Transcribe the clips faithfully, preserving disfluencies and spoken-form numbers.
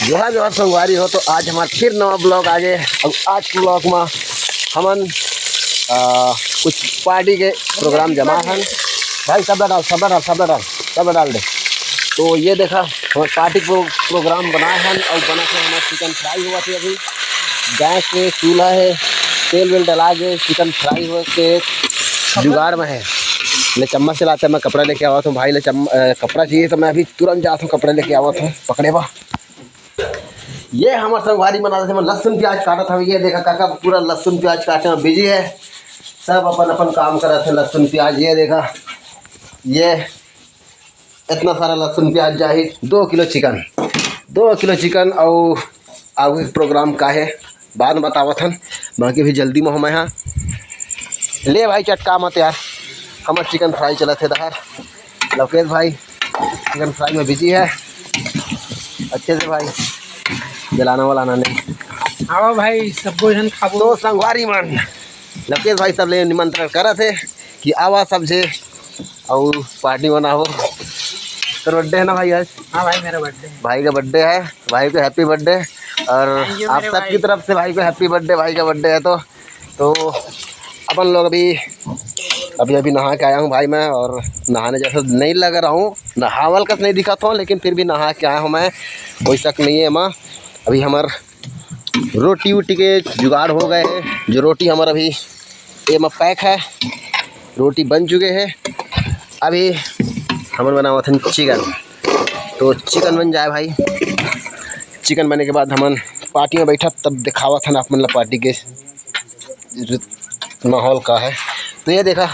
जोहार जोहार संगवारी हो, तो आज हमार फिर नवा ब्लॉग आ गए। अब आज के ब्लॉग में हमन आ, कुछ पार्टी के प्रोग्राम जमा हन। भाई सब डाल, सब डाल, सब डाल, सब डाल दे। तो ये देखा, हमर पार्टी के प्रो-, प्रोग्राम बनाए हन और बना के हमार चिकन फ्राई हुआ थे अभी। गैस पे चूल्हा है, तेल वेल डला के चिकन फ्राई हुआ के जुगाड़ में है। ले चम्मच से लाते, मैं कपड़ा लेके आवा था भाई, ले चम-, अ, कपड़ा चाहिए तो मैं अभी तुरंत जाता हूँ, कपड़ा लेके आवा था, पकड़े बा। ये हमर संगवारी मन आथे, मन लहसुन प्याज काटत हवे। ये देखा काका पूरा लहसुन प्याज काटे में बिजी है, सब अपन अपन काम करत है। लहसुन प्याज ये देखा, ये इतना सारा लहसुन प्याज जाही दो किलो चिकन, दो किलो चिकन। और आगू के प्रोग्राम का है बाद में बतावत हन, बाकी भी जल्दी में हूँ मैं। हाँ ले भाई चटका मत यार, हमर चिकन फ्राई चलत है दहर। लवकेश भाई चिकन फ्राई में बिजी है। अच्छे से भाई जलाना वलाना नहीं। आवा भाई, सबो झन खाबो। तो संगवारी मन, लवकेश भाई सब ले निमंत्रण करत हे कि आवा सब झे और पार्टी मनाओ। तेरा बर्थडे है ना भाई आज? हाँ भाई, मेरा बर्थडे है। भाई का बर्थडे है, भाई को हैप्पी बर्थडे। और आप सबकी तरफ से भाई को हैप्पी बर्थडे, भाई का बर्थडे है तो तो अपन लोग अभी अभी अभी नहा के आया हूँ भाई मैं, और नहाने जैसा नहीं लग रहा हूँ, नहावल कस नहीं दिखा था, लेकिन फिर भी नहा के आया हूँ मैं, कोई शक नहीं है। माँ अभी हमार रोटी वोटी के जुगाड़ हो गए हैं, जो रोटी हमार अभी ये में पैक है, रोटी बन चुके हैं। अभी हमन बनावत हन चिकन, तो चिकन बन जाए भाई। चिकन बने के बाद हमन पार्टी में बैठा तब दिखावत हन आप मन ला पार्टी के माहौल का है। तो ये देखा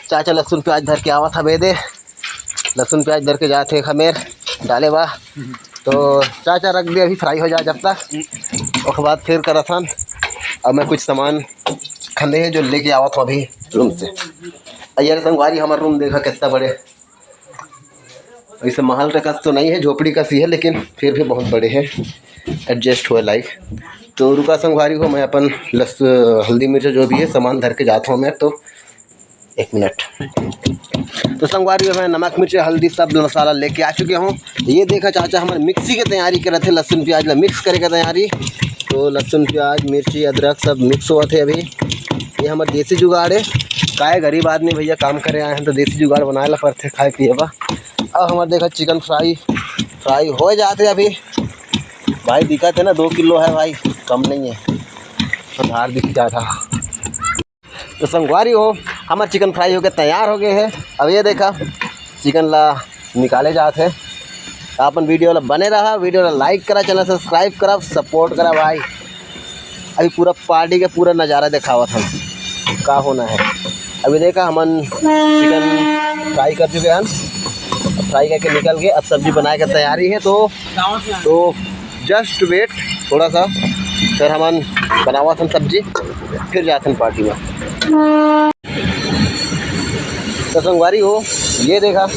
चाचा लहसुन प्याज धर के आवत हवे दे, लहसुन प्याज धर के जात हे खमेर डाले बा। तो चाचा रख दे अभी फ्राई हो जाए जब तक, ओकर बाद फिर करत हन। अब मैं कुछ सामान खंदे है जो लेके आवत हूँ अभी रूम से। अ यार संगवारी हमार रूम देखा कितना बड़े, ऐसे महल का कस तो नहीं है, झोपड़ी कस ही है, लेकिन फिर भी बहुत बड़े है, एडजस्ट हुए लाइक। तो रुका संगवारी हो, मैं अपन लस हल्दी मिर्च जो भी है सामान धर के जाता हूँ मैं। तो एक मिनट। तो संगवारी हो, मैं नमक मिर्च हल्दी सब मसाला लेके आ चुके हूँ। ये देखा चाचा हमारे मिक्सी के तैयारी करत हे, लहसुन प्याज ला मिक्स करे के तैयारी। तो लहसुन प्याज मिर्ची अदरक सब मिक्स होवत हे अभी। ये हमार देसी जुगाड़ है, काय गरीब आदमी भैया काम करे आए हैं तो देसी जुगाड़ बनाए ला पड़थे खाए पिए बा। अब हमार देखा चिकन फ्राई फ्राई हो जाते अभी। भाई दिखत है ना, दो किलो है भाई, कम नहीं है, तो धार दिख जाता। तो संगवारी हो, हमार चिकन फ्राई होके तैयार हो गए है। अब ये देखा चिकन ला निकाले जात है। तो अपन वीडियो ला बने रहा, वीडियो ला लाइक करा, चैनल सब्सक्राइब करा, सपोर्ट करा भाई। अभी पूरा पार्टी के पूरा नज़ारा दिखावत हम का होना है। अभी देखा हमन चिकन फ्राई कर चुके हैं, फ्राई करके निकल के अब सब्जी बनाए के तैयारी है। तो तो जस्ट वेट थोड़ा सा, फिर हमन बनावत हन सब्जी, फिर जाथन पार्टी में। तो संगवारी हो, ये देखा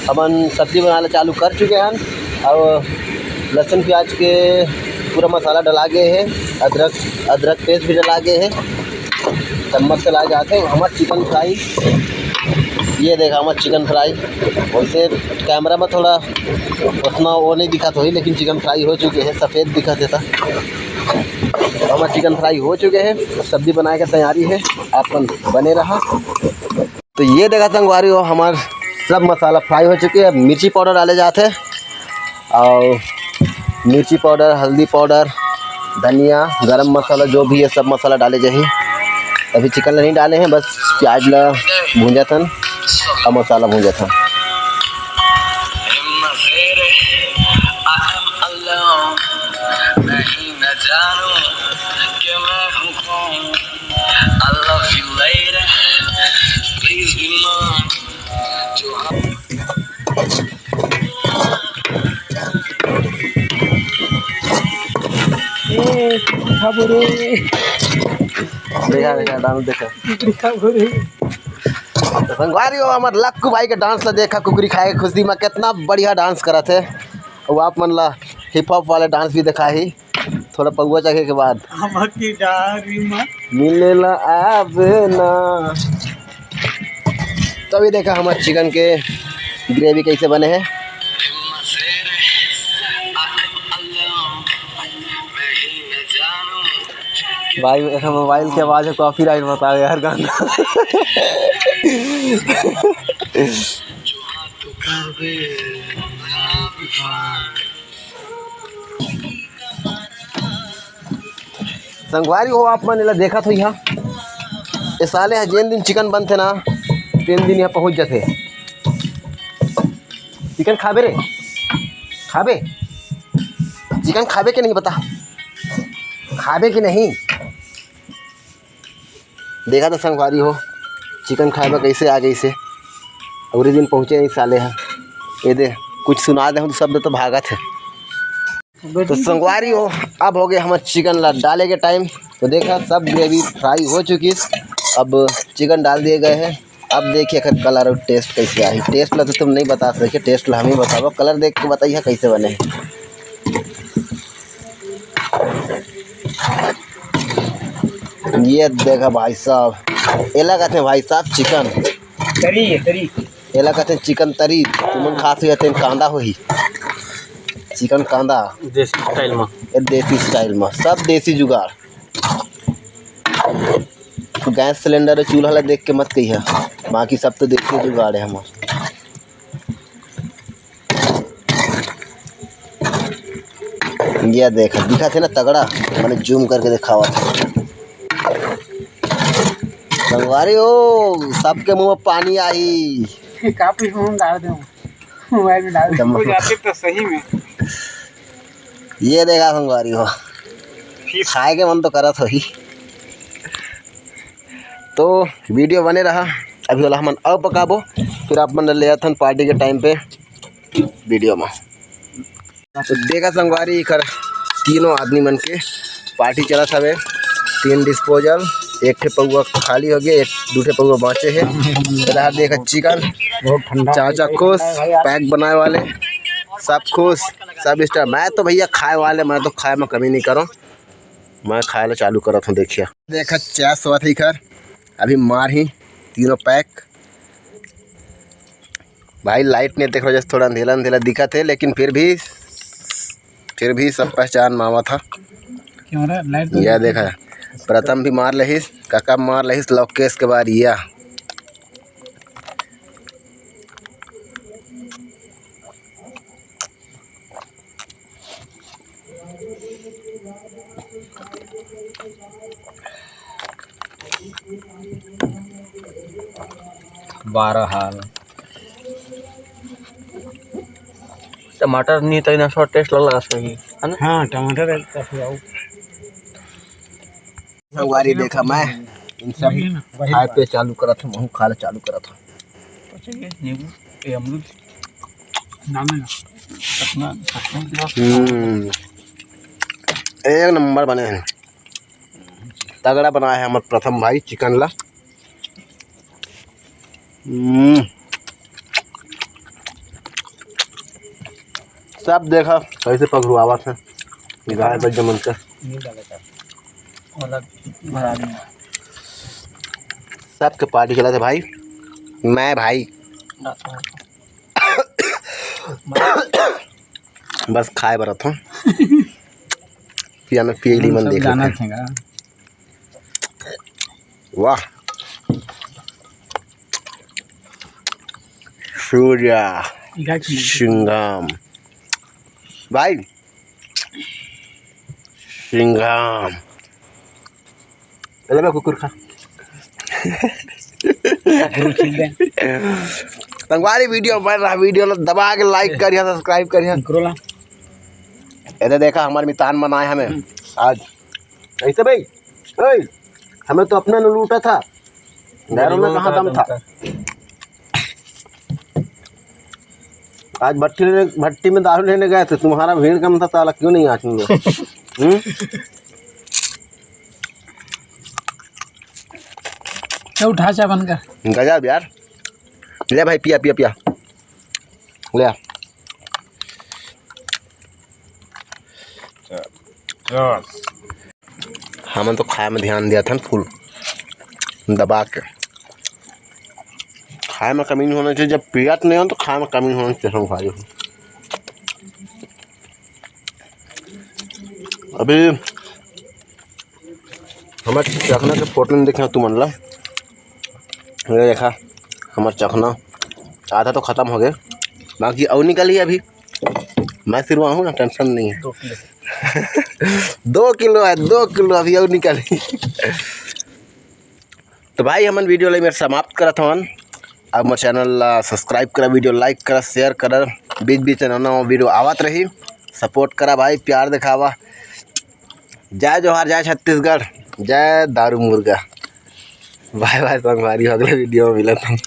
हमन सब्जी बनाना चालू कर चुके हैं। अब लहसुन प्याज के पूरा मसाला डला गए है, अदरक अदरक पेस्ट भी डला गए है। चम्मच से ला जाते हैं हमार चिकन फ्राई। ये देखा हमार चिकन फ्राई, वैसे कैमरा में थोड़ा उतना वो नहीं दिखा तो ही, लेकिन चिकन फ्राई हो चुके हैं, सफ़ेद दिखा देता। हमार चिकन फ्राई हो चुके हैं, सब्जी बनाए का तैयारी है, अपन बने रहा। तो ये देखा संगवारी हो, हमार सब मसाला फ्राई हो चुके हैं। अब मिर्ची पाउडर डाले जाते हैं और मिर्ची पाउडर, हल्दी पाउडर, धनिया, गरम मसाला, जो भी है सब मसाला डाले जाही। अभी चिकन ला नहीं डाले हैं, बस प्याज ला भूंजत हन और मसाला भूंजत हन। ए, कुकरी खाबो रे। देखा, देखा, डांस देखा। कुकरी खाबो रे। तो संगवारी हो, हमार लक्कू भाई के डांस ला देखा, कुकरी खाए के खुशी में कितना बढ़िया डांस करत है। वो आप मन ला हिप हॉप वाला डांस भी देखा ही। थोड़ा पौवा चघे के बाद। हमर की डारी मा। मिलेला आबे ना। तभी देखा हमार चिकन के ग्रेवी कैसे बने है। भाई, मोबाइल के आवाज है, कॉपीराइट बताओ यार गाना। संगवारी हो, आप मन एला देखत हो, इहाँ ए साले ह जेन दिन चिकन बनथे ना, तेन दिन इहाँ पहुँच जाथे। चिकन खाबे रे, खाबे? चिकन खाबे के नहीं, बता, खाबे के नहीं? देखा तो संगवारी हो, चिकन खाए बर कैसे आ गइसे। अउ ए दिन पहुँचे नहीं साले ह। ये दे, कुछ सुना दे हूँ तो शब्द तो भागत है। तो संगवारी हो, अब हो गए हमर चिकन ला डाले के टाइम। तो देखा, सब ग्रेवी फ्राई हो चुकी है। अब चिकन डाल दिए गए हैं। अब देखिए एकर कलर और टेस्ट कैसे आही। टेस्ट ला तो तुम नहीं बता सके, टेस्ट ला हम ही बताबो। कलर देख के बताइए कैसे बने हैं। ये देखा भाई साहब, एला कहते हैं भाई साहब चिकन तरी है, तरी। एला कहते हैं चिकन तरी। तुमन खास हुई तेन कांदा होही, चिकन कांदा। देसी स्टाइल में। ये देसी स्टाइल में, सब देसी जुगाड़। गैस सिलेंडर, चूल्हा ला देख के मत कहिया, बाकी सब तो देसी जुगाड़ है हमार। ये देख, दिखत हे ना तगड़ा, मैंने जूम करके दिखावत हे। संगवारी हो, सबके मुंह में पानी आही। काफी फोन डाल दे, मोबाइल में डाल दे। हो जाते तो सही में। ये देखा संगवारी हो, खाए के मन तो करत होही। तो वीडियो बने रहा, अभी वाला हमन अउ पकाबो, फिर आप मन ले आथन पार्टी के टाइम पे वीडियो में। तो देखा संगवारी, एकर तीनों आदमी मन के पार्टी चलत हवे। तीन डिस्पोजल, एक ठे पौवा खाली हो गया, एक दू ठे पौवा बाँचे हे। इधर देखा चिकन, बहुत ठंडा चाचा खुश, पैक बनाए वाले सब खुश, सब स्टार। मैं तो भैया खाए वाले, मैं तो खाए में कमी नहीं करूँ, मैं खाए ला चालू करत हूँ। देखिए देखा चाय स्वाद है एकर, अभी मार ही तीनों पैक। भाई लाइट नहीं देख रहा, जैसे थोड़ा अंधेला अंधेला दिखत हे, लेकिन फिर भी, फिर भी सब पहचान मावा था। क्यों रे, लाइट तो यह देखा, प्रथम भी मार लेहिस, काका मार लेहिस, लौकेश के बाद यह। बारह हाल। टमाटर नहीं तो इन्हें सौ टेस्ट लग लगा सही, है ना? हाँ, टमाटर है, काफी आओ। संगवारी देखा, मैं इन सब वही ना, वही खाए बात। पे चालू करत हूँ, महू खाए चालू करत हूँ। अच्छा, ये नींबू, ये अमरूद। नाम है ना? सतना, सतना। हम्म, एक नंबर बने हैं, तगड़ा बनाया है हमारे प्रथम भाई चिकन ला। हम्म। सब देखा कैसे पघरुआवत है गाय बच्चा मन का। सबके पार्टी चलत हे भाई, मैं भाई बस खाए बर रथों। पियानो पियली मन सब देख लेथन। वाह, सूर्या सिंघम भाई, सिंघम। ले बे कुकुर खा। संगवारी वीडियो बन रहा, वीडियो ला दबा के लाइक करिया, सब्सक्राइब करिया। ये देखा हमारे मितान मन आए हमें आज। ऐसे भाई, ओए, हमें तो अपना न लूटा था, घरों में कहाँ दम था। आज भट्टी लेने, भट्टी में दारू लेने गए थे, तुम्हारा भीड़ कम था, साला क्यों नहीं आज तुम लोग? हम्म? क्या उठा चा बनकर? गजब यार। ले भाई, पिया, पिया, पिया। ले आ। हमन तो खाए में ध्यान दिया था फुल दबा के। खाए में कमी नहीं होना चाहिए, जब पियत नहीं हो तो खाए में कमी होना चाहिए भाई। अभी हमर चखना के फोटो नहीं देखे तुमन ला। ये देखा, हमर चखना आधा तो खत्म हो गए, बाकी अउ निकलही अभी। मैं सिरवाहूँ ना, टेंशन नहीं है। दो किलो। दो किलो है, दो किलो अभी अउ निकलही। तो भाई, हमन वीडियो ला मेर समाप्त करत हवन। अब मोर चैनल ला सब्सक्राइब करा, वीडियो लाइक करा, शेयर करा, बीच बीच में नवा नवा वीडियो आवत रही। सपोर्ट करा भाई, प्यार दिखावा। जय जोहार, जय छत्तीसगढ़, जय दारू मुर्गा। बाय बाय संगवारी, अगले वीडियो में मिलत हन।